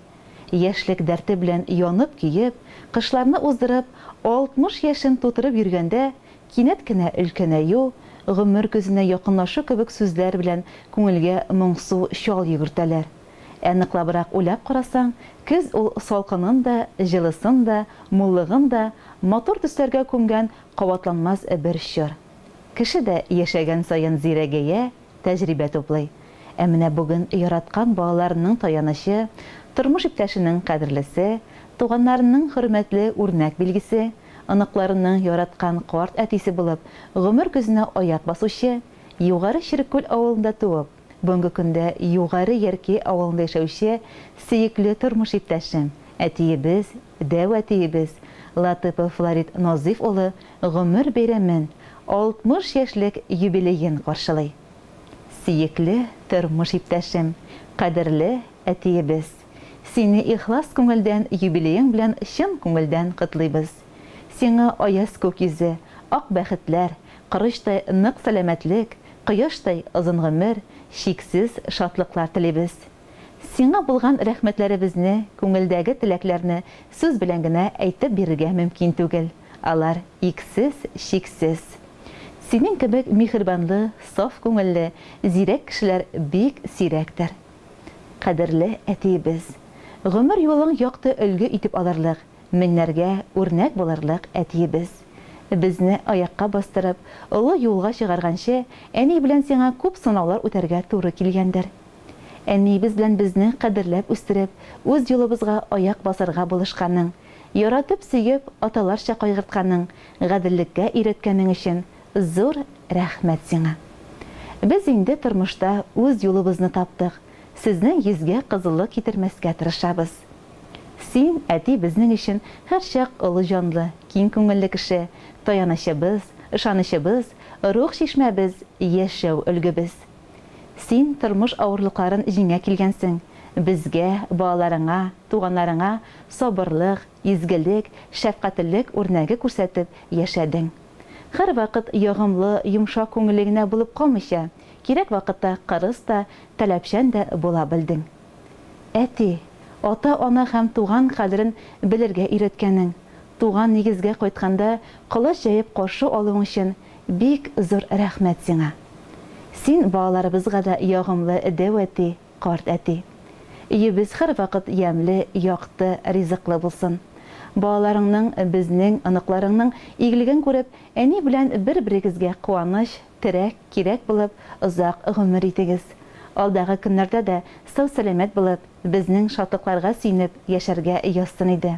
Яшьлек дәрте белән янып-көеп, кышларны уздырып, 60 яшен тутырып йөргәндә, кинәт кенә өлкәнәю, гомер көзенә якынлашу кебек сүзләр белән күңелгә моңсу чал йөгертәләр. Ә ныклабрак уйлап карасаң, көз ул салкынын да, җылысын да, муллыгын да матур төсләргә күмгән кабатланмас бер чор. Кеше дә яшәгән саен зирәгәя, тәҗрибә туплый. Ә менә бүген яраткан балаларының таянычы, тормыш иптәшенең кадерлесе, туганнарының хөрмәтле үрнәк билгесе, оныкларының яраткан карт әтисе булып гомер көзенә аяк басучы, Югары Череккүл авылында туып, бүгенге көндә Югары Яркәй авылында яшәүче сөекле тормыш иптәшем, әтиебез, дәү әтиебез Латыпов Флорид Назыйф улы гомер бәйрәмен, 60 яшьлек юбилеен каршылый. Сөекле тормыш иптәшем, кадерле әтиебез! Сине ихлас күңелдән юбилеең белән чын күңелдән котлыйбыз. Сиңа аяз күк йөзе, ак бәхетләр, корычтай нык сәламәтлек, кояштай озын гомер, чиксез шатлыклар телибез. Сиңа булган рәхмәтләребезне, күңелдәге теләкләрне сүз белән генә әйтеп бирергә мөмкин түгел, алар иксез-чиксез. Синең кебек миһербанлы, саф күңелле, зирәк кешеләр бик сирәктер. Кадерле әтиебез! Гомер юлың якты өлге итеп алырлык, меңнәргә үрнәк булырлык әтиебез! Безне аякка бастырып, олы юлга чыгарганчы, әни белән сиңа күп сынаулар үтәргә туры килгәндер. Әниебез белән безне кадерләп үстереп, үз юлыбызга аяк басарга булышканың, яратып-сөеп, аталарча кайгыртканың, гаделлеккә өйрәткәнең өчен зур рәхмәт сиңа. Без инде тормышта үз юлыбызны таптык, сезнең йөзгә кызыллык китермәскә тырышабыз. Син, әти, безнең өчен һәрчак олы җанлы, киң күңелле кеше, таянычыбыз, ышанычыбыз, рух чишмәбез, яшәү өлгебез. Син тормыш авырлыкларын җиңә килгәнсең, безгә, балаларыңа, туганнарыңа сабырлык, изгелек, шәфкатьлелек үрнәге күрсәтеп яшәдең. Һәрвакыт ягымлы, йомшак күңелле генә булып калмыйча, кирәк вакытта кырыс та, таләпчән дә була белдең. Әти, ата-ана һәм туган кадерен белергә өйрәткәнең, туган нигезгә кайтканда колач җәеп каршы алуың өчен бик зур рәхмәт сиңа. Син балаларыбызга да ягымлы дәү әти, карт әти. Өебез һәрвакыт ямьле, якты, ризыклы булсын. Балаларыңның, безнең, оныкларыңның игелеген күреп, әни белән бер-берегезгә куаныч, терәк, кирәк булып, озак гомер итегез. Алдагы көннәрдә дә сау-сәламәт булып, безнең шатлыкларга сөенеп яшәргә язсын иде.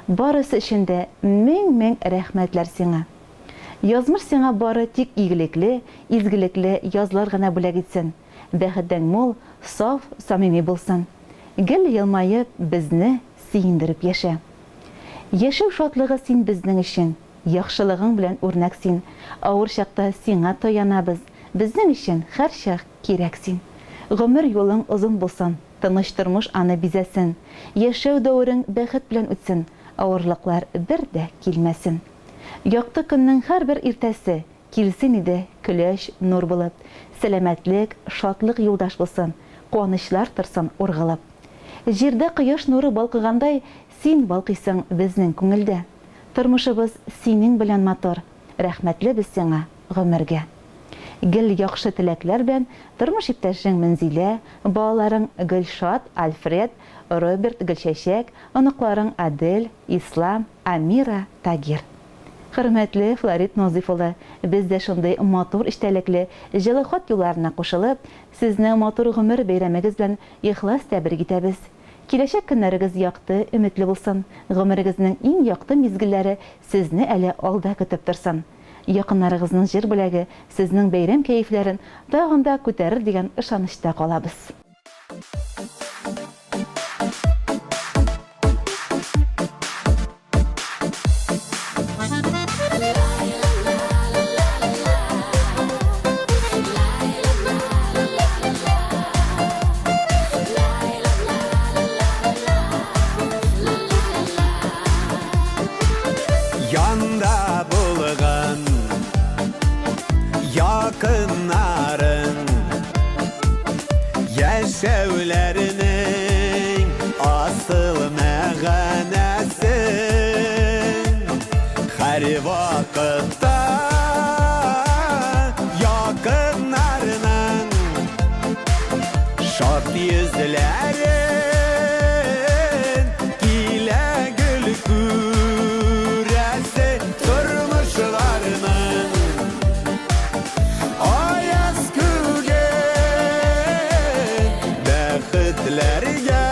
Барысы өчен дә мең-мең рәхмәтләр сиңа. Язмыш сиңа бары тик игелекле, изгелекле язлар гына бүләк итсен. Бәхетең мул, саф, самими булсын. Гел елмаеп, безне сөендереп яшә. Яшәү шатлыгы син безнең өчен, яхшылыгың белән үрнәк син. Авыр чакта сиңа таянабыз, безнең өчен һәрчак кирәк син. Гомер юлың озын булсын, тыныч тормыш аны бизәсен. Яшәү дәверең бәхет белән үтсен, авырлыклар бер дә килмәсен. Якты көннең һәрбер иртәсе Килсен иде көләч нур булып, Сәламәтлек, шатлык юлдаш булсын, Куанычлар торсын ургылып. Җирдә кояш нуры балкыгандай Син балкыйсың безнең күңелдә. Тормышыбыз синең белән матур, Рәхмәтле без сиңа гомергә. Гел яхшы теләкләр белән тормыш иптәшең Мөнзилә, балаларың Гөлшат, Альфред, Роберт, Гөлчәчәк, оныкларың Адель, Ислам, Амира, Тагир. Хөрмәтле Флорид Назыйф улы, без дә шундый матур эчтәлекле, җылы хат юлларына кушылып, сезне матур гомер бәйрәмегез белән ихлас тәбрик итәбез. Киләчәк көннәрегез якты, өметле булсын, гомерегезнең иң якты мизгелләре сезне әле алда көтеп торсын. Якыннарыгызның җыр бүләге сезнең бәйрәм кәефләрен тагын да күтәрер дигән ышанычта калабыз. Якыннарың Яшәүләренең асыл мәгънәсен Һәр вакытта якыннарының Шат йөзләрен килә гел күрәсе Тормышларының аяз күген Бәхетләргә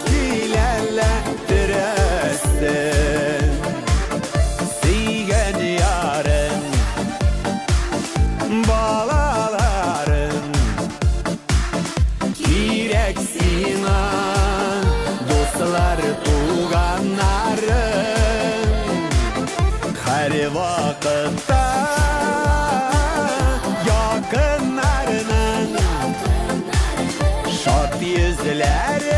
киләләттерәсен Сөйгән ярың, балаларың Кирәк сиңа, дуслар, туганнарың Һәр вакытта якыннарының Шат йөзләрен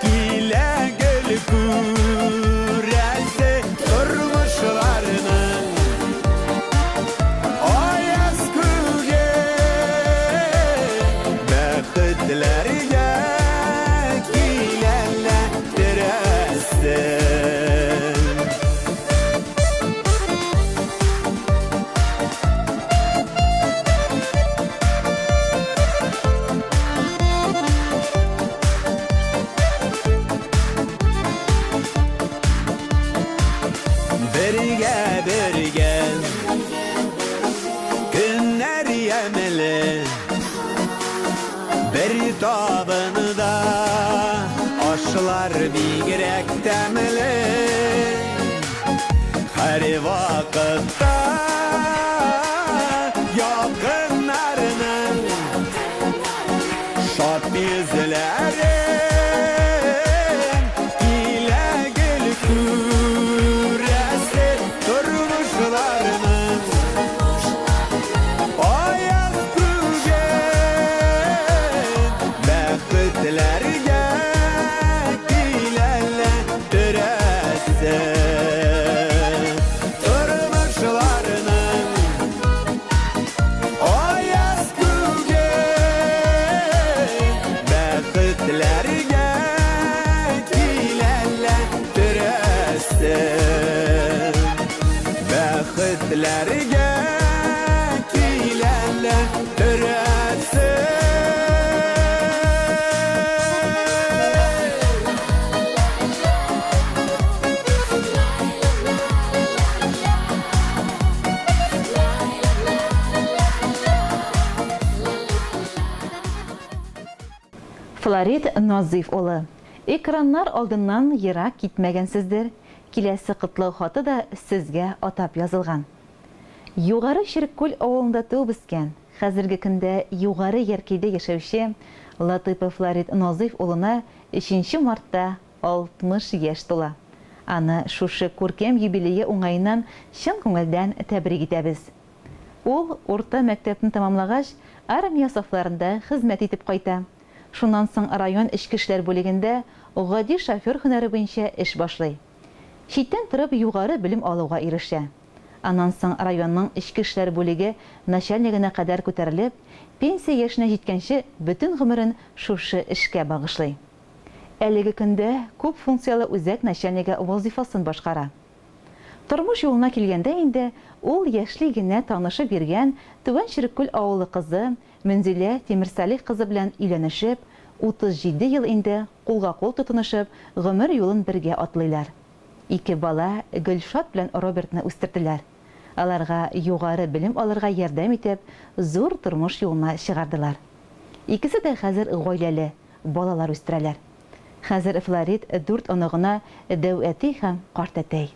килә гел күрәсе Тормышларының аяз күген Бәхетләргә киләләттерәсен. Бергә, бергә көннәр ямьле, Бер табында ашлар бигрәк тәмле. Һәр вакытта якыннарның шат йөзләрен килә гел күрәсе Тормышларының аяз күген Бәхетләргә киләләттерәсе Тормышларының аяз күген Бәхетләргә киләләттерәсе Бәхетләргә киләләттерәсе. Флорид Назыйф улы, экраннар алдыннан ерак китмәгәнсездер, киләсе котлау хаты да сезгә атап язылган. Югары Череккүл авылында туып үскән, хәзерге көндә Югары Яркәйдә яшәүче Латыйпов Флорид Назыйф улына өченче мартта 60 яшь тула. Аны шушы күркәм юбилее уңаеннан чын күңелдән тәбрик итәбез. Ул, урта мәктәпне тәмамлагач, армия сафларында хезмәт итеп кайта. Шуннан соң район эчке эшләр бүлегендә гади шофер һөнәре буенча эш башлый. Читтән торып югары белем алуга ирешә. Аннан соң районның эчке эшләр бүлеге начальнигына кадәр күтәрелеп, пенсия яшенә җиткәнче бөтен гомерен шушы эшкә багышлый. Әлеге көндә күп функцияле үзәк начальнигы вазыйфасын башкара. Тормыш юлына килгәндә инде, ул яшьли генә танышып йөргән Түбән Череккүл авылы кызы Мөнзилә Тимерсалих кызы белән өйләнешеп, 37 ел инде кулга-кул тотынышып, гомер юлын бергә атлыйлар. Ике бала, Гөлшат белән Робертны үстерделәр. Аларга югары белем алырга ярдәм итеп, зур тормыш юлына чыгардылар. Икесе дә хәзер гаиләле, балалар үстерәләр. Хәзер Флорид дүрт оныгына дәү әти һәм картәтәй.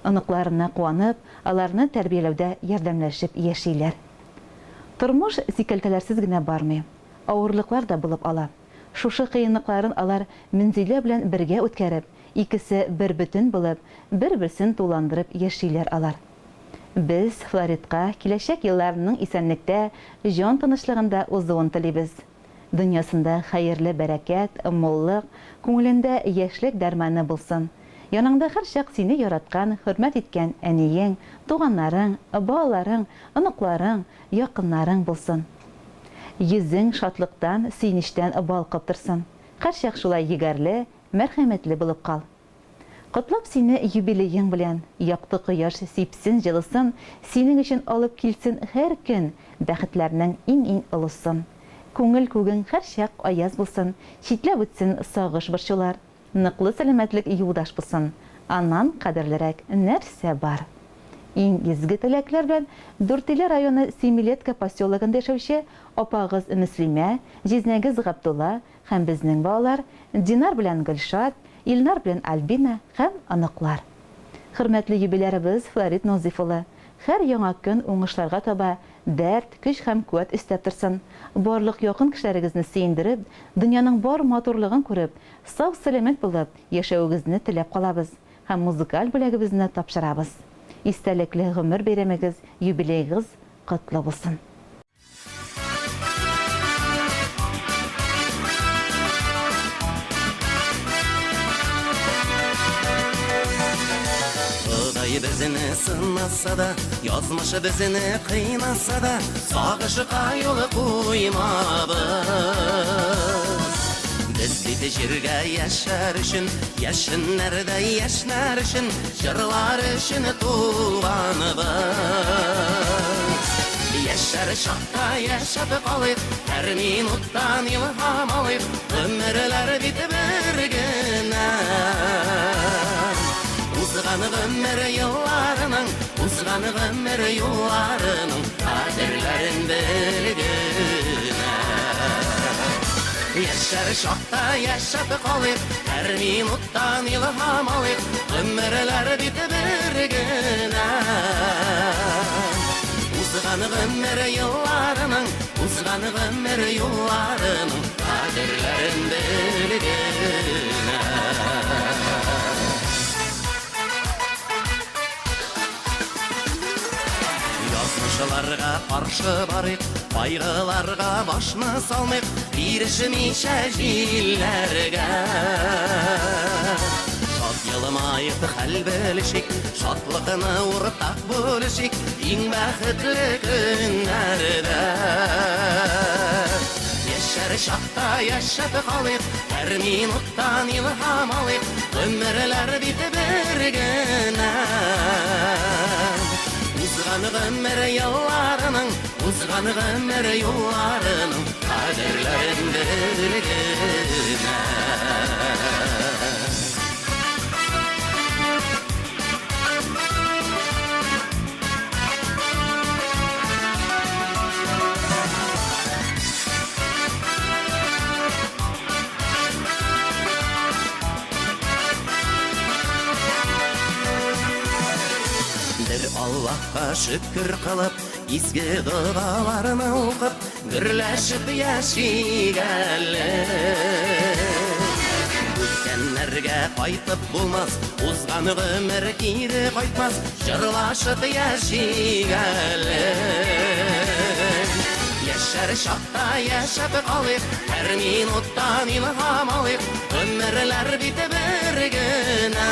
Оныкларына куанып, аларны тәрбияләүдә ярдәмләшеп яшиләр. Тормыш сикәлтәләрсез генә бармый. Авырлыклар да булып ала. Шушы кыенлыкларын алар Мөнзилә белән бергә үткәреп, икесе бербөтен булып, бер-берсен тулыландырып яшиләр алар. Без Флоридка киләчәк елларының исәнлектә, җан тынычлыгында узуын телибез. Дөньясында хәерле бәрәкәт, муллык, күңелендә яшьлек дәрманы булсын. Яныңда һәрчак сине яраткан, хөрмәт иткән әниең, туганнарың, балаларың, оныкларың, якыннарың булсын. Йөзең шатлыктан, сөенечтән балкып торсын. Һәрчак шулай егәрле, мәрхәмәтле булып кал. Котлап сине юбилеең белән, якты кояш сипсен җылысын, синең өчен алып килсен һәр көн бәхетләрнең иң-иң олысын. Күңел күгең һәрчак аяз булсын, читләп үтсен сагыш-борчулар. Ныклы сәламәтлек юлдаш булсын, аннан кадерлерәк нәрсә бар? Иң изге теләкләр белән Дүртөйле районы Семилетка поселогында яшәүче апагыз Мөслимә, җизнәгез Габдулла һәм безнең балалар Динар белән Гөлшат, Илнар белән Альбина һәм оныклар. Хөрмәтле юбилярыбыз Флорид Назыйф улы, һәр яңа көн уңышларга таба дәрт, көч һәм куәт өстәп торсын. Барлык якын кешеләрегезне сөендереп, дөньяның бар матурлыгын күреп, сау-сәламәт булып яшәвегезне теләп калабыз һәм музыкаль бүләгебезне тапшырабыз. Истәлекле гомер бәйрәмегез, юбилеегыз котлы булсын! Ходай безне сынаса да, язмыш безне кыйнаса да, сагышка юл куймабыз. Без бит җиргә яшәр өчен, яшеннәрдә яшьнәр өчен, җырлар өчен туганбыз. Яшәр чакта яшәп калыйк, һәр минуттан илһам алыйк, гомерләр бит бер генә. Узган гомер елларының, узган гомер юлларының кадерләрен белгенә. Яшәр чакта яшәп калыйк, һәр минуттан илһам алыйк, гомерләр бит бер генә. Узган гомер елларының, узган гомер юлларының кадерләрен белгенә. Язмышларга каршы барыйк, кайгыларга башны салмыйк, бирешмичә җилләргә. Шат елмаеп хәл белешик, шатлыкны уртак бүлешик, иң бәхетле көннәрдә. Яшәр чакта яшәп калыйк, һәр минуттан илһам алыйк, гомерләр бит бер генә. Узган гомер елларының, узган гомер юлларының кадерләрен белгенә. Бер Аллаһка шөкер кылып, изге догаларны укып, гөрләшеп яшик әле. Үткәннәргә кайтып булмас, узган гомер кире кайтмас, җырлашып яшик әле. Яшәр чакта яшәп калыйк, һәр минуттан илһам алыйк, гомерләр бит бер генә.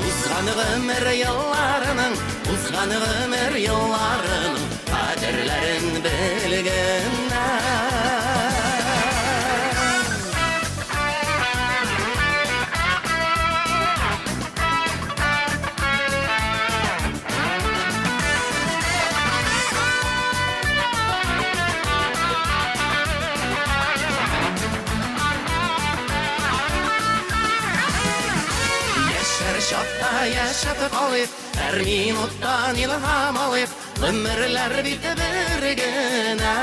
Узган гомер елларының, узган гомер елларының кадерләрен белгенә. Яшәр чакта яшәп калыйк, һәр минуттан илһам алыйк, гомерләр бит бер генә.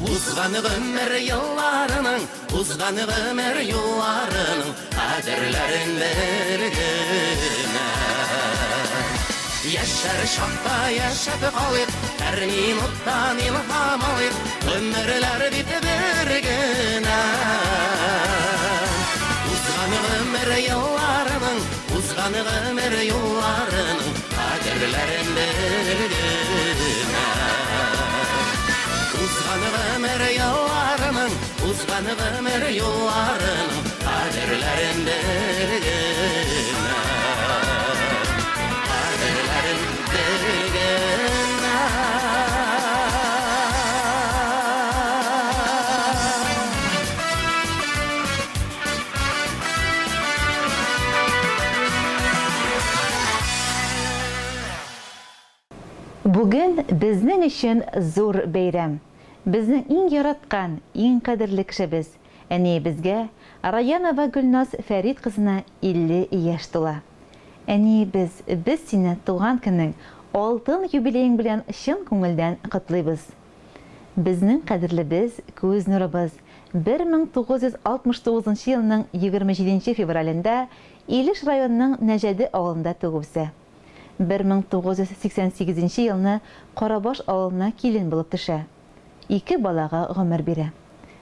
Узган гомер елларының, узган гомер юлларының кадерләрен белгенә. Яшәр чакта яшәп калыйк, һәр минуттан илһам алыйк, гомерләр бит бер генә. Узган гомер елларының, узган гомер юлларының кадерләрен белгенә. Узган гомер елларының, узган гомер юлларының кадерләрен. Кадерләрен бел генә. Кадерләрен бел генә. Бүген безнең өчен зур бәйрәм. Безнең иң яраткан, иң кадерле кешебез, әниебезгә, Раянова Гөлназ Фәрит кызына 50 яшь тула. Әниебез, без сине туган көнең, алтын юбилеең белән чын күңелдән котлыйбыз. Безнең кадерлебез, күз нурыбыз, 1969 нчы елның 27 нче февралендә Илеш районының Нәҗәде авылында туып үсә. 1988 нче елны Карабаш авылына килен булып төшә. Ике балага гомер бирә.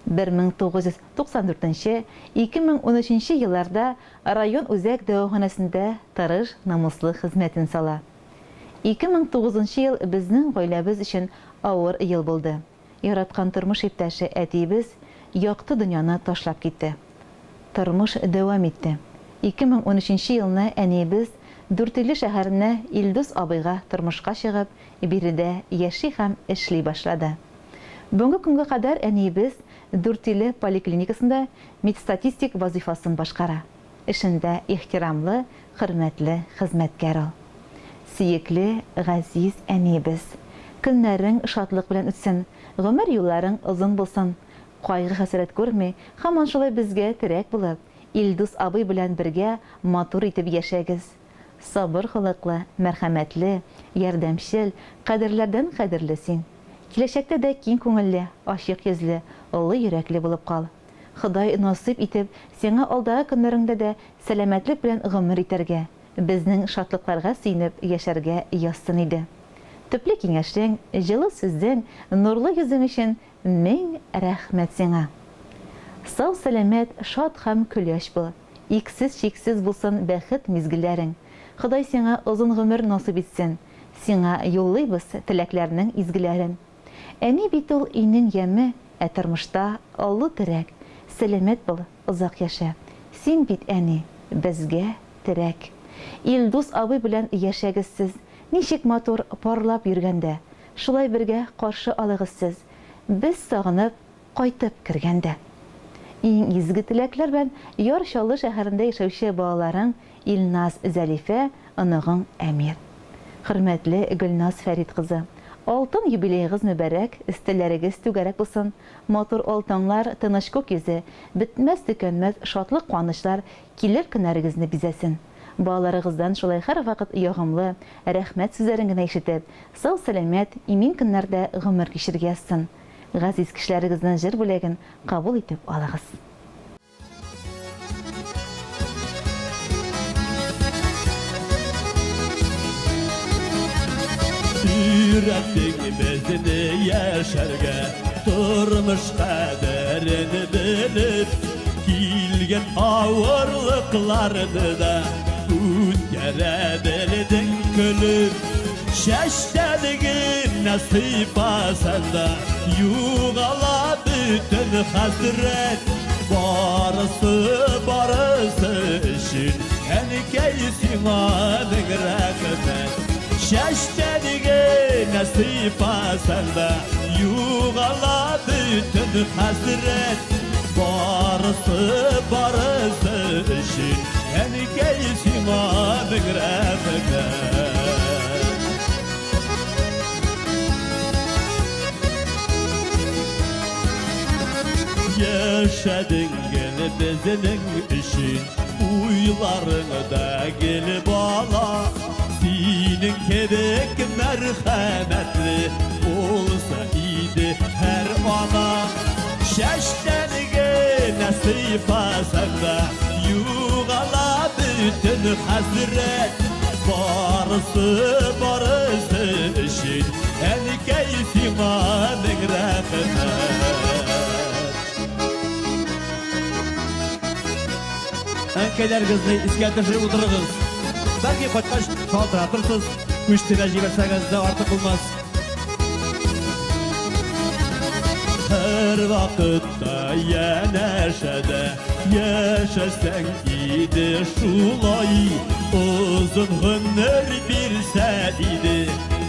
1994 нче, 2013 нче елларда район үзәк дәваханәсендә тырыш, намуслы хезмәтен сала. 2009 нчы ел безнең гаиләбез өчен авыр ел булды. Яраткан тормыш иптәше әтиебез якты дөньяны ташлап китте. Тормыш дәвам итте. 2013 нче елны әниебез Дүртөйле шәһәренә Илдус абыйга тормышка чыгып, биредә яши һәм эшли башлады. Бүгенге көнгә кадәр әниебез Дүртөйле поликлиникасында медстатистик вазыйфасын башкара. Эшендә ихтирамлы, хөрмәтле хезмәткәр ул. Сөекле, газиз әниебез! Көннәрең шатлык белән үтсен, гомер юлларың озын булсын, кайгы-хәсрәт күрми, һаман шулай безгә терәк булып, Илдус абый белән бергә матур итеп яшәгез. Сабыр холыклы, мәрхәмәтле, ярдәмчел, кадерләрдән кадерле син. Киләчәктә дә киң күңелле, ачык йөзле, олы йөрәкле булып кал. Ходай насыйп итеп, сиңа алдагы көннәреңдә дә сәламәтлек белән гомер итәргә, безнең шатлыкларга сөенеп яшәргә язсын иде. Төпле киңәшең, җылы сүзең, нурлы йөзең өчен мең рәхмәт сиңа. Сау-сәламәт, шат һәм көләч бул. Иксез-чиксез булсын бәхет мизгелләрең. Ходай сиңа озын гомер насыйп итсен. Сиңа юллыйбыз теләкләрнең изгеләрен. Әни бит ул өйнең яме, ә тормышта олы терәк. Сәламәт бул, озак яшә. Син бит, әни, безгә терәк. Илдус абый белән яшәгез сез, ничек матур парлап йөргәндә. Шулай бергә каршы алыгыз сез, без сагынып кайтып кергәндә. Иң изге теләкләр белән Яр Чаллы шәһәрендә яшәүче балаларың Илназ, Зәлифә, оныгың Әмир. Хөрмәтле Гөлназ Фәрит кызы! Алтын юбилеегыз мөбарәк, өстәлләрегез түгәрәк булсын, матур ал таңнар, тыныч күк йөзе, бетмәс-төкәнмәс шатлык-куанычлар килер көннәрегезне бизәсен. Балаларыгыздан шулай һәрвакыт ягымлы, рәхмәт сүзләрен генә ишетеп, сау-сәламәт, имин көннәрдә гомер кичерергә язсын. Газиз кешеләрегезнең җыр бүләген кабул итеп алыгыз. Өйрәттең безне яшәргә, тормыш кадерен белеп, килгән авырлыкларны да үткәрә белдең көлеп. Чәчтән генә сыйпасаң да, югала бөтен хәсрәт. Барысы, барысы өчен, әнкәй, сиңа мең рәхмәт. Чәчтән генә сыйпасаң да, югала бөтен хәсрәт. Барысы, барысы өчен, әнкәй, сиңа мең рәхмәт. Яшәдең гел безнең өчен, уйларыңда гел бала. Синең кебек мәрхәмәтле булса иде һәр ана. Чәчтән генә сыйпасаң да, югала бөтен хәсрәт. Барысы, барысы өчен, әнкәй, сиңа мең рәхмәт. Әнкәйләрегезне искә төшереп утырыгыз. Бәлки кайткач шалтыратырсыз, күчтенә җибәрсәгез дә артык булмас. Һәрвакытта янәшәдә яшәсәң иде шулай. Озын гомер бирсә иде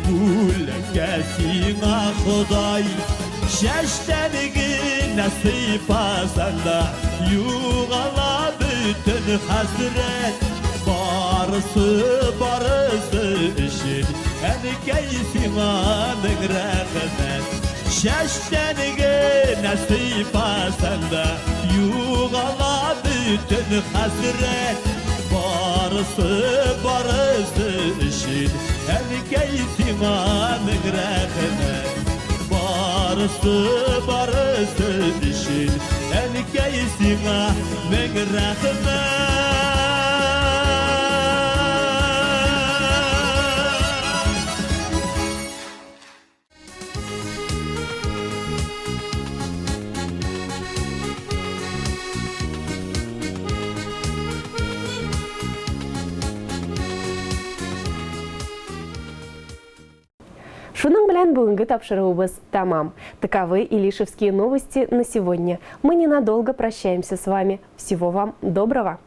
бүләккә сиңа Ходай. Чәчтән генә сыйпасаң да югала бөтен хәсрәт. Барысы, барысы өчен әнкәй сиңа мең рәхмәт. Чәчтән генә сыйпасаң да югала бөтен хәсрәт. Барысы, барысы өчен әнкәй сиңа мең рәхмәт. Барысы, барысы өчен әнкәй сиңа мең рәхмәт. Шуның белән бүгенге тапшыруыбыз тәмам. Таковы Илишевские новости на сегодня. Мы ненадолго прощаемся с вами. Всего вам доброго!